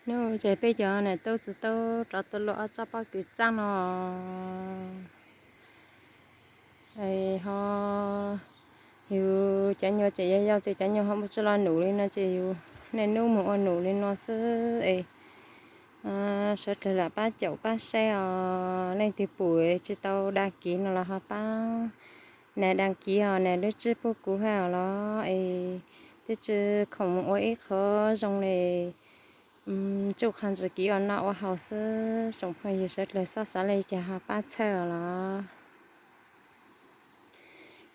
Nub ces peb cov niam tub txiv tub rov tuaj luaj ob tsob pob kws txaaj no. Ho yus cov nyuag tseem yau yau ces cov nyuag ho mus tsis lo num li no ces yus niaj hnub mus ua num li no xwb es sawv dlawg lam pab caum pab saib os. Leej twg pum tsis tau dag kiv no los ho pab nias dag kiv os, nias lub tswb pub kuv hab os los es twb tsis khoom ua ib qho zoo li tsuj qhov ntsis kiv ua noj ua haus xwb. Tsoom phooj ywg sawv dlawg xob xav li cas ho pab txhawb os los.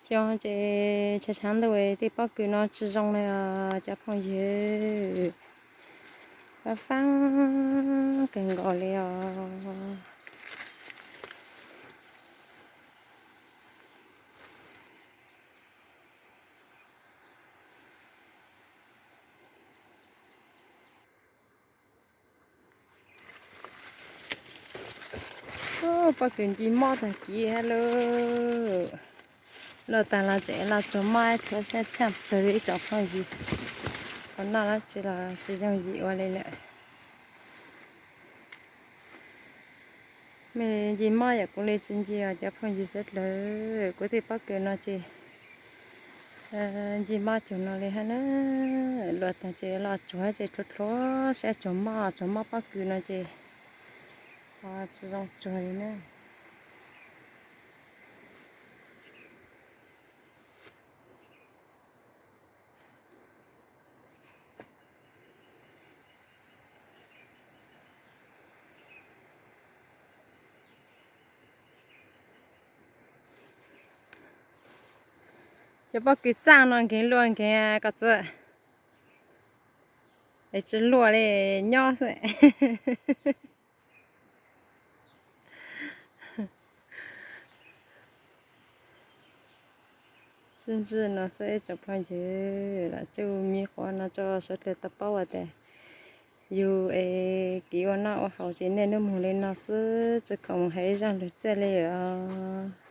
Xyoo ces tshav tshav ntuj tej pob kws no tsis zoo li os cov phooj ywg. Fab fab kawg nkaus li os. Pob kws nce mob tag kiv hab lauj. Luaj tag los tseem los tsuag mob, thuav siab tshaj plawg li ib tsoom phooj ywg. Ua noj dab tsi los tsis yooj yim ua li lawm. Mej nce mob yam kuv li tsis nce os cov phooj ywg sawv dlawg. Kuv tej pob kws no ces nce mob cuag no li hab na. Luaj tag ces los tsuag ces tsuag tsuag siab tsuag mob, tsuag mob pob kws no ces tsis zoo tsuag li na. Cov pob kws txaaj no nkeeg luaj nkeeg koj txwb, es tsis luaj li nyob xwb. Sib ntsib no xwb ib tsoom phooj ywg, lam tsuj me qhov no tso sawv dlawg tau paub ua tas yus es kiv ua noj ua haus ces niaj hnub moog li no xwb, tsis khoom mus hais ib zaaj lug txiaj li os.